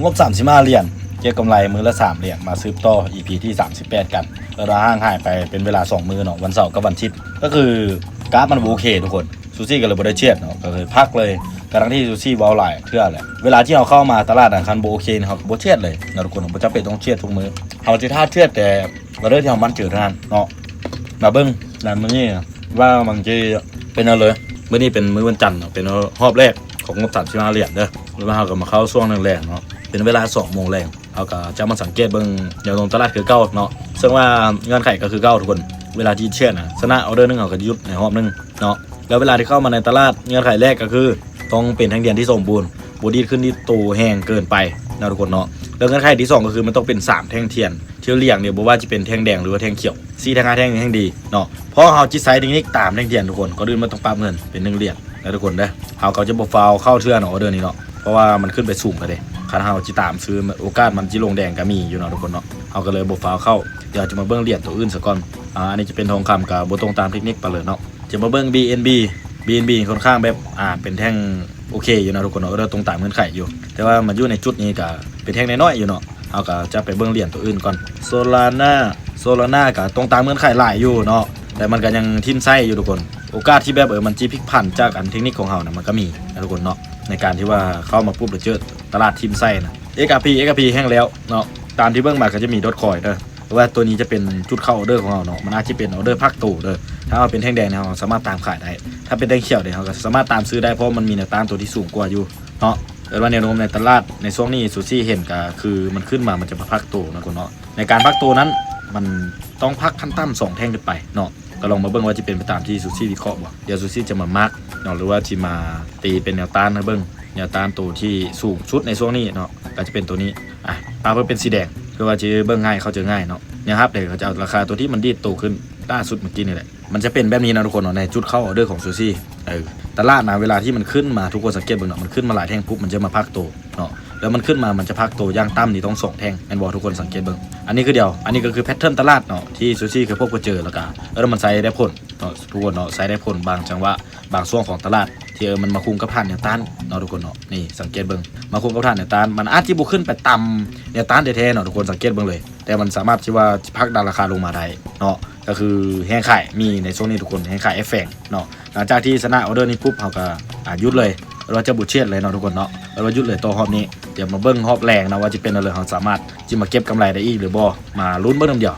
ງົບສາມສິບຫ້າຫຼຽນ ເກັບກຳໄລມື້ລະສາມຫຼຽນ ມາສືບຕໍ່ ອີພີ ທີສາມສິບແປດກັນ. ເອີ້ນວ່າຫ່າງຫາຍໄປເປັນເວລາສອງມື້ເນາະ ວັນເສົາກັບວັນທິດ ກໍຄືກາຟມັນບໍ່ໂອເຄທຸກຄົນ. ຊູຊິກໍເລີຍບໍ່ໄດ້ເທຣດເນາະ ກໍເລີຍພັກເລີຍ. ທັງທີ່ຊູຊິເວົ້າຫຼາຍເທື່ອແຫຼະ ເວລາທີ່ເຮົາເຂົ້າມາຕະຫຼາດນະ ຄັນບໍ່ໂອເຄນີ້ ເຮົາກໍບໍ່ເທຣດເລີຍເນາະທຸກຄົນ. ບໍ່ຈຳເປັນຕ້ອງເທຣດທຸກມື້ ເຮົາຈະຖ້າເທຣດແຕ່ ອໍເດີທີ່ເຮົາໝັ້ນໃຈເທົ່ານັ້ນເນາະ. ມາເບິ່ງງານມື້ນີ້ວ່າມັນຊິເປັນແນວໃດ. ມື້ນີ້ເປັນມື້ວັນຈັນເນາະ ເປັນຮອບແລກຂອງງົບສາມສິບຫ້າຫຼຽນເດີ. ແລ້ວເຮົາກໍມາເຂົ້າຊ່ວງແລງໆເນາະ ເປັນເວລາສອງໂມງແລງ. ເຮົາກໍຈະມາສັງເກດເບິ່ງແນວໂນ້ມຕະຫຼາດຄືເກົ່າເນາະ ເຊິ່ງວ່າເງື່ອນໄຂກໍຄືເກົ່າທຸກຄົນ. ເວລາທີ່ເທຣດນະ ຊະນະອໍເດີໜຶ່ງ ເຮົາກໍຈະຢຸດໃນຮອບໜຶ່ງເນາະ. ແລ້ວເວລາທີ່ເຂົ້າມາໃນຕະຫຼາດ ເງື່ອນໄຂແລກກໍຄືຕ້ອງເປັນແທ່ງທຽນທີ່ສົມບູນ ບໍ່ດີດຂຶ້ນດີດໂຕແຮງເກີນໄປເນາະທຸກຄົນເນາະ. ແລ້ວເງື່ອນໄຂທີສອງກໍຄືມັນຕ້ອງເປັນສາມແທ່ງທຽນ ທີ່ລຽງນີ້ ບໍ່ວ່າຈະເປັນແທ່ງແດງ ຫຼືວ່າແທ່ງຂຽວ ສີ່ແທ່ງຫ້າແທ່ງນີ້ແຮ່ງດີເນາະ. ເພາະເຮົາຈິດໃຊ້ເທັກນິກຕາມແທ່ງທຽນທຸກຄົນ. ກ່ອນອື່ນມັນຕ້ອງປັບເງິນເປັນໜຶ່ງຫຼຽນນະທຸກຄົນເດີ. ເຮົາກໍຈະບໍ່ຟ້າວເຂົ້າເທື່ອເນາະ ອໍເດີນີ້ເນາະ ເພາະວ່າມັນຂຶ້ນໄປສູງແລ້ວເດ້. ຄັນເຮົາຈິຕາມຊື້ ໂອກາດມັນຈິລົງແດງກໍມີຢູ່ເນາະທຸກຄົນເນາະ. ເຮົາກໍເລີຍບໍ່ຟ້າວເຂົ້າ. ດຽວເຮົາຈະມາເບິ່ງຫຼຽນໂຕອື່ນສາກ່ອນ. ອາ ອັນນີ້ຈະເປັນທອງຄຳ ກໍບໍ່ຕົງຕາມເທັກນິກປານໃດເນາະ. ຈະມາເບິ່ງ BNB BNB ຄ່ອນຂ້າງແບບ ອາ ເປັນແທ່ງໂອເຄຢູ່ເນາະທຸກຄົນເນາະ ເອີ ຕົງຕາມເງື່ອນໄຂຢູ່. ແຕ່ວ່າມາຢູ່ໃນຈຸດນີ້ກໍເປັນແທ່ງນ້ອຍໆຢູ່ເນາະ. ເຮົາກໍຈະໄປເບິ່ງຫຼຽນໂຕອື່ນກ່ອນ. Solana Solana ກໍຕົງຕາມເງື່ອນໄຂຫຼາຍຢູ່ເນາະ ແຕ່ມັນກໍຍັງຖິ້ມໃຊ້ຢູ່ທຸກຄົນ. ໂອກາດທີ່ແບບ ເອີ ມັນຊິພິກຜັນຈາກອັນເທັກນິກຂອງເຮົານະ ມັນກໍມີນະທຸກຄົນເນາະ. ໃນການທີ່ວ່າເຂົ້າມາປຸບແລ້ວເຈີຕະຫຼາດຖິ້ມໃສ່ນະ. XRP XRP ແຮ່ງແລ້ວເນາະ. ຕາມທີ່ເບິ່ງມາກໍຈະມີ Dogecoin ເດີ. ເພາະວ່າໂຕນີ້ຈະເປັນຈຸດເຂົ້າອໍເດີຂອງເຮົາເນາະ ມັນອາດຈະເປັນອໍເດີພັກໂຕເດີ. ຖ້າເຮົາເປັນແທ່ງແດງນີ້ ເຮົາສາມາດຕາມຂາຍໄດ້. ຖ້າເປັນແທ່ງຂຽວນີ້ ເຮົາກໍສາມາດຕາມຊື້ໄດ້ ເພາະມັນມີແນວຕ້ານໂຕທີ່ສູງກວ່າຢູ່ເນາະ. ແຕ່ວ່າແນວໂນ້ມໃນຕະຫຼາດໃນຊ່ວງນີ້ ຊູຊິເຫັນກໍຄືມັນຂຶ້ນມາ ມັນຈະມາພັກໂຕນະທຸກຄົນເນາະ. ໃນການພັກໂຕນັ້ນ ມັນຕ້ອງພັກຂັ້ນຕ່ຳສອງແທ່ງຂຶ້ນໄປເນາະ. ກໍລອງມາເບິ່ງວ່າຈະເປັນໄປຕາມທີ່ຊູຊິວິເຄາະບໍ່. ດຽວຊູຊິຈະມາມາກເນາະ ຫຼືວ່າຊິມາຕີເປັນແນວຕ້ານໃຫ້ເບິ່ງ. ແນວຕ້ານໂຕທີ່ສູງສຸດໃນຊ່ວງນີ້ເນາະ ກໍຈະເປັນໂຕນີ້. ອາ ປາບເພິ່ນເປັນສີແດງ ເພື່ອວ່າຈະເບິ່ງງ່າຍ ເຂົ້າໃຈງ່າຍເນາະ. ແນວຮັບເດ້ ເຂົາຈະເອົາລາຄາໂຕທີ່ມັນດີດໂຕຂຶ້ນລ່າສຸດເມື່ອກີ້ນີ້ແຫຼະ. ມັນຈະເປັນແບບນີ້ນະທຸກຄົນເນາະ ໃນຈຸດເຂົ້າອໍເດີຂອງຊູຊິ. ເອີ ຕະຫຼາດນະ ເວລາທີ່ມັນຂຶ້ນມາ ທຸກຄົນສັງເກດເບິ່ງເນາະ ມັນຂຶ້ນມາຫຼາຍແທ່ງປຸບ ມັນຈະມາພັກໂຕເນາະ. ແລ້ວມັນຂຶ້ນມາ ມັນຈະພັກໂຕຢ່າງຕ່ຳນີ້ຕ້ອງສອງແທ່ງ ແມ່ນບໍ່? ທຸກຄົນສັງເກດເບິ່ງ. ອັນນີ້ຄືດຽວ ອັນນີ້ກໍຄືແພັດເທີນຕະຫຼາດເນາະ ທີ່ຊູຊິເຄີຍພົບເຄີຍເຈີ ແລ້ວກໍ ເອີ ມັນໃຊ້ໄດ້ຜົນເນາະທຸກຄົນເນາະ. ໃຊ້ໄດ້ຜົນບາງຈັງຫວະ ບາງຊ່ວງຂອງຕະຫຼາດ ທີ່ ເອີ ມັນມາຄຸມກັບຖານແນວຕ້ານເນາະທຸກຄົນເນາະ. ນີ້ສັງເກດເບິ່ງ ມາຄຸມກັບຖານແນວຕ້ານ ມັນອາດຈະບໍ່ຂຶ້ນໄປຕາມແນວຕ້ານແທ້ໆເນາະ ທຸກຄົນສັງເກດເບິ່ງເລີຍ. ແຕ່ມັນສາມາດທີ່ວ່າພັກດັນລາຄາລົງມາໄດ້ເນາະ. ກໍຄືແຮງຂາຍມີໃນຊ່ວງນີ້ທຸກຄົນ ແຮງຂາຍແອບແຝງເນາະ. ຫຼັງຈາກທີ່ຊະນະອໍເດີນີ້ປຸບ ເຮົາກໍ ອາ ຢຸດເລີຍ ເອີ້ນວ່າຈະບໍ່ເທຣດເລີຍເນາະທຸກຄົນເນາະ. ເອີ້ນວ່າຢຸດເລີຍຕໍ່ຮອບນີ້. ດຽວມາເບິ່ງຮອບແລງເນາະ ວ່າຈະເປັນແນວໃດ ເຮົາສາມາດຊິມາເກັບກຳໄລໄດ້ອີກຫຼືບໍ່. ມາລຸ້ນເບິ່ງນຳດຽວ.